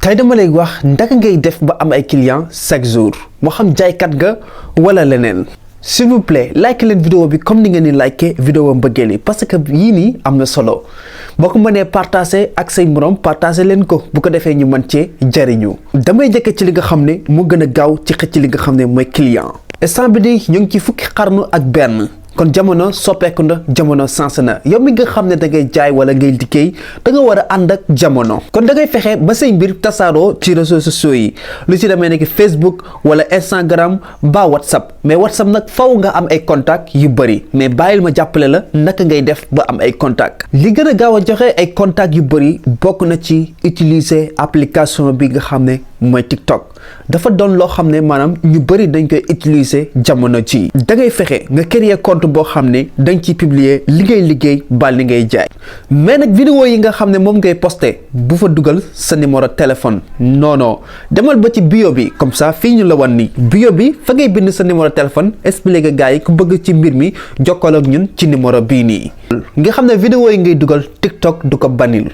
tey dama lay wax ndaka ngay def ba am ay clients chaque jour moo xam jaaykat nga wala leneen. s'il vous plaît like leen vidéo bi comme ni ngeen di liker vidéo mbëggeel yi parce que yii nii am na solo boo ko mënee partager ak say morom partager leen ko bu ko defee ñu mën cee jariñu. damay jëkke ci li nga xam ne mu gën a gaaw ci xëcc li nga xam ne mooy client. instant bi di ñu ngi ci fukki xarnu ak benn. kon jamono soppeeku na jamono sens na yow mi nga xam ne da ngay jaay wala ngay liggéey da nga war a ànd ak jamono kon da ngay fexe ba say mbir tasaaroo ci réseaux sociaux yi lu ci demee nekk Facebook wala Instagram ba WhatsApp mais WhatsApp nag faw nga am ay contacts yu bëri mais bàyyil ma jàppale la naka ngay def ba am ay contacts li gën a gaaw a joxe ay contacts yu bëri bokk na ci utiliser application bi nga xam ne mooy TikTok dafa doon loo xam ne maanaam ñu bëri dañ koy utiliser jamono ci da ngay fexe nga créer compte boo xam ne dañ ciy publier liggéey bal li ngay jaay mais nag vidéo yi nga xam ne moom ngay posté bu fa dugal sa numéro téléphone non demal ba ci bio bi comme ça fii ñu la wan ni bio bi fa ngay bind sa numéro téléphone expliqué gars yi ku bëgg ci mbir mi jokkal ak ñun ci numéro bii nii nga xam ne vidéo yi ngay dugal TikTok du ko banil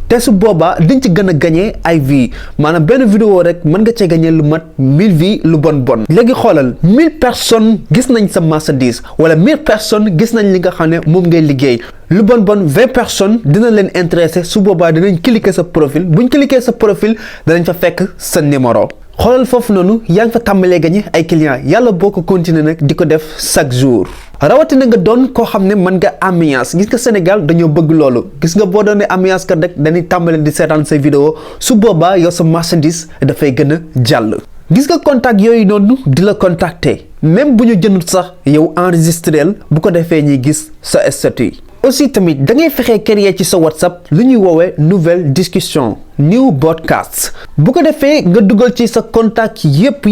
te su boobaa diñ ci gën a gagné ay vues maanaam benn vidéo rek mën nga cee gagné lu mat 1000 vues lu bon léegi xoolal 1000 personnes gis nañ sa marchandise wala 1000 personnes gis nañ li nga xam ne moom ngay liggéey lu bon 20 personnes dina leen intéressé su boobaa dinañ cliquer sa profil buñ cliquer sa profil danañ fa fekk sa numéro xoolal foofu noonu yaa ngi fa tàmbalee gagné ay clients yàlla boo ko continuer nag di ko def chaque jour. rawatina nga doon koo xam ne mën nga ambiance gis nga Sénégal dañoo bëgg loolu gis nga boo doonee ambiance kat rek dañuy tàmbale di seetaan say vidéo su boobaa yow sa marchandise dafay gën a jàll. gis nga contact yooyu noonu di la contacter même bu ñu jëndut sax yow enregistreel bu ko defee ñuy gis sa statut. aussi tamit da ngay fexee créer ci sa WhatsApp lu ñuy woowee nouvelle discussion new broadcast bu ko defee nga dugal ci sa contact yépp.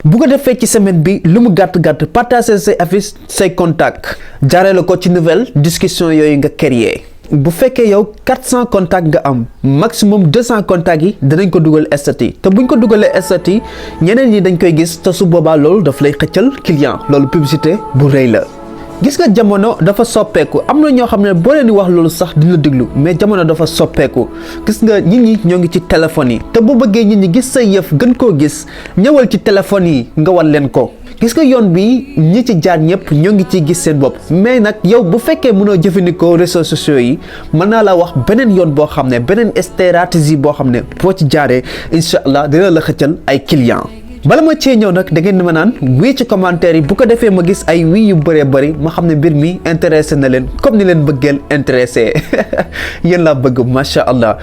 bu ko defee ci semaine bi lu mu gàtt partager say affiche say contact jaaree la ko ci nouvelle discussion yooyu nga créer bu fekkee yow 400 contacts nga am maximum 200 contacts yi danañ ko dugal statut te buñ ko dugalee statut ñeneen ñi dañ koy gis te su boobaa loolu daf lay xëccal client loolu publicité bu rëy la. gis nga jamono dafa soppeeku am na ñoo xam ne boo leen di wax loolu sax duñ la déglu mais jamono dafa soppeeku gis nga nit ñi ñoo ngi ci téléphone yi te bu bëggee nit ñi gis say yëf gën koo gis ñëwal ci téléphone yi nga wan leen ko. gis nga yoon bi ñi ci jaar ñëpp ñoo ngi ciy gis seen bopp mais nag yow bu fekkee mënoo jëfandikoo réseaux sociaux yi mën naa la wax beneen yoon boo xam ne beneen stratégie boo xam ne boo ci jaaree incha allah dina la xëccal ay clients. bala ma cee ñëw nag da ngeen di ma naan wii ci commentaire yi bu ko defee ma gis ay wii yu bëree bëri ma xam ne mbir mi intéressé na leen comme ni leen bëggeel intéressé yéen laa bëgg macha allah.